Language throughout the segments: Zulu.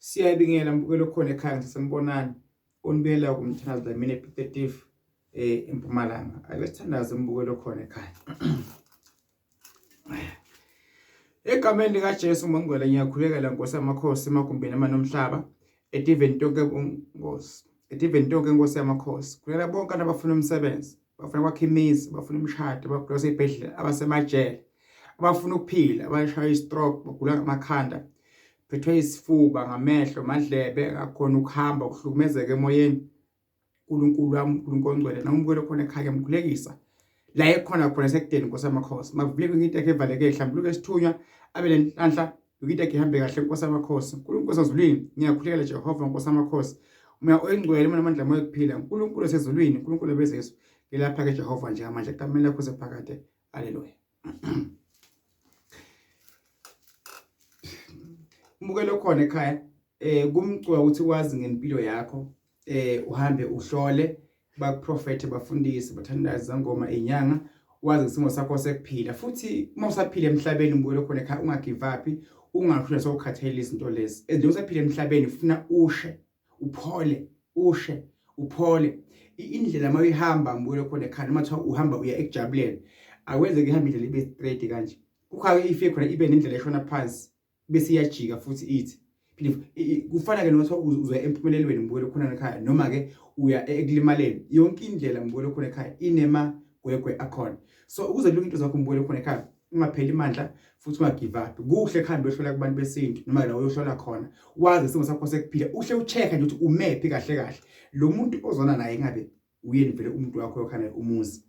Siyabingela mbukelo khona ekhaya ngisanibonani. Unibiyela kumthandazo Dlamini ePiet eMpumalanga. Ake sithandaze umbukelo khona ekhaya. Egameni likaJesu Mongcwele ngiyakhulekela Nkosi yamakhosi emagumbini amanomhlaba etiveni tonke Nkosi etiveni tonke Nkosi yamakhosi khulekela bonke abafuna umsebenzi bafuna kwakha imizi bafuna imishado abagula esibhedlela abasemajele abafuna ukuphila abashaya i-stroke bagula ngamakhanda phethwe isifuba ngamehlo madlebe akakhona ukuhamba ukuhlukumezeka emoyeni uNkulunkulu wami uNkulunkulu ongcwele nomukelo khona ekhaya ngiyamukhulekisa la ekhona khona sekudeni Nkosi yamakhosi makuvuleke into yakhe evaleke hlambuluke isithunywa abe nenhlanhla yonke into yakhe ihambe kahle Nkosi yamakhosi uNkulunkulu osezulwini ngiyakhulekela Jehova Nkosi yamakhosi umoya oyingcwele uma namandla moya kuphila uNkulunkulu osezulwini uNkulunkulu obezesu ngilapha ke Jehova njengamanje egameni lakho sephakade haleluya. Umbukelo khona ekhaya kumcoka ukuthi wazi ngempilo yakho uhambe uhlole bakuprofethe bafundise bathandaze zangoma inyanga wazi isimo sakho sekuphila futhi uma usaphila emhlabeni umbukelo khona ekhaya ungagive up ungahlula sokukhathela izinto lezi ezinto usaphila emhlabeni ufuna ushe uphole ushe uphole indlela uma uyihamba mbukelo khona ekhaya noma kuthiwa uhamba uya ekujabuleni akwenzeki ihambe indlela ibe straight kanje kukhake ifike khona ibe nendlela eshona phansi bese iyajika futhi ithi kufana ke noma uzoya empumelelweni mbukelo khona ekhaya noma ke uya ekulimaleni yonke indlela mbukelo khona ekhaya inema gwegwe akhona so ukuze kulunge into zakho mbukelo khona ekhaya ungapheli amandla futhi ungagive up kuhle kuhambe uyohlola kubantu besintu noma la uyohlola khona wazi isimo sakho sekuphila uhle ucheck nje ukuthi umephi kahle kahle lo muntu ozona naye ngabe uyeni vele umuntu wakho yokhana umuzi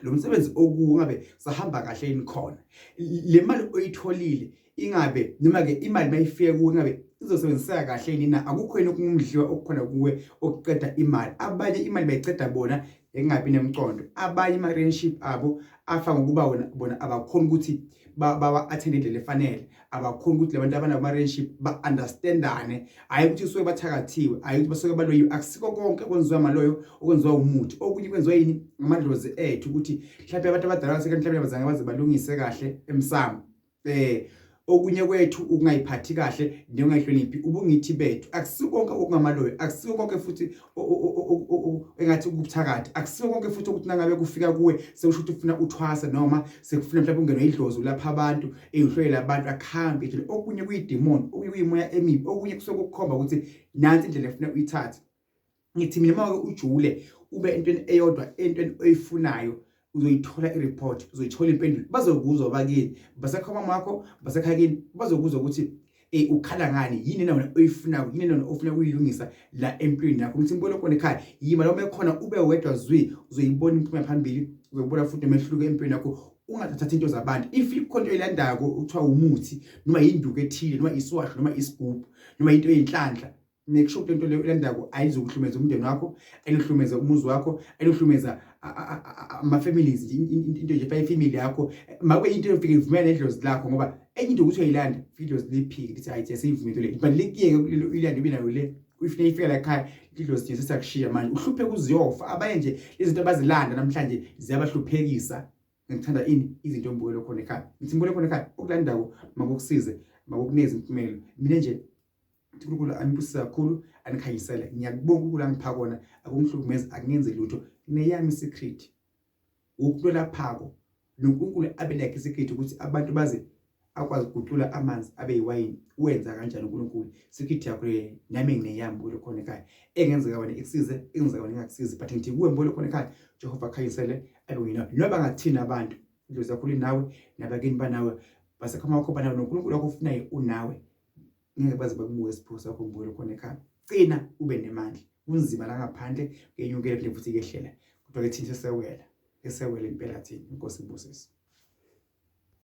lo msebenzi okuwo ngabe sahamba kahle yini khona le mali oyitholile ingabe noma ke imali mayifike kuwe ingabe izosebenziseka kahle yini na akukho yini okungumdliwa okukhona kuwe okuqeda imali abanye imali bayiceda bona engabi nemcondo abanye ama relationship abo afa ngokuba wona bona abakhona ukuthi bawa attend indlela efanele abakhona ukuthi labantu abanabo ama relationship ba understandane hayi ukuthi usuke bathakathiwe hayi ukuthi basuke baloyiwe akusiko konke okwenziwa maloyo okwenziwa umuthi okunye kwenziwa yini ngamadlozi ethu ukuthi mhlawumbe abantu abadala basekenhlabeni abazange baze balungise kahle emsamo okunye kwethu ukungayiphathi kahle njengayihloniphi ubungithi bethu akusiko konke okungamaloyo akusiko konke futhi engathi ukubuthakathi akusiko konke futhi ukuthi nangabe kufika kuwe sekusho ukuthi ufuna uthwasa noma sekufuna mhlawumbe ungenwe idlozi ulapha abantu eyuhloyela abantu akuhambi nje okunye kuyidemon okunye kuyimoya emibi okunye kusuke kukhomba ukuthi nansi indlela efuna uyithathe ngithi mina uma ujule ube entweni eyodwa entweni oyifunayo uzoyithola i-report uzoyithola impendulo bazokuzwa bakini basekhaya mama wakho basekhaya kini bazokuzwa ukuthi ukhala ngani yini na wena oyifunayo yini na ofuna ukuyilungisa la empilweni yakho ngithi ngibona khona ekhaya yima la uma khona ube wedwa zwi uzoyibona impumela phambili uzobona futhi nomehluko empilweni yakho ungathatha into zabantu if ikhona into oyilandako kuthiwa umuthi noma yinduku ethile noma isiwasho noma isigubhu noma into eyinhlanhla make sure ukuthi lento leyo elandako ayizukuhlumeza umndeni wakho ayiluhlumeza umuzi wakho ayiluhlumeza ama-families into nje fa ifamily yakho makube into efike ivumela nedlozi lakho ngoba enye into ukuthi uyayilanda idlozi liphike lithi hayi siyivuma into le but likuyeke uyilande ibe nayo le uyifuna ifika la ekhaya idlozi nje sesakushiya manje uhlupheke uziyofa abanye nje izinto abazilanda namhlanje ziyabahluphekisa ngithanda ini izinto embukelo khona ekhaya ngithi mbukelo khona ekhaya okulandako makukusize makukunikeze impumelo mina nje uNkulunkulu anibusise kakhulu anikhanyisele ngiyakubonga uNkulunkulu angipha kona akungihlukumezi akungenzi lutho neyami secret ukulwela phako noNkulunkulu abe nakhe secret ukuthi abantu baze akwazi ukuguqula amanzi abe yiwayini wenza kanjani uNkulunkulu secret yakho le nami ngineyami mbukelo khona ekhaya engenzeka wena ikusize engenzeka wena ingakusizi but ngithi kuwe mbukelo khona ekhaya Jehova khanyisele abe nginawe noma bangathini abantu idlozi lakho linawe nabakini banawe basekhama wakho banawe noNkulunkulu wakho ufunayo unawe ngeke baze bakubuke isiphiwo sakho mbukelo khona ekhaya qina ube nemandla kunzima la ngaphandle kuyenyukela phinde futhi kuyehlela kodwa ke thina sesewela esewela impela thina inkosi ibusise.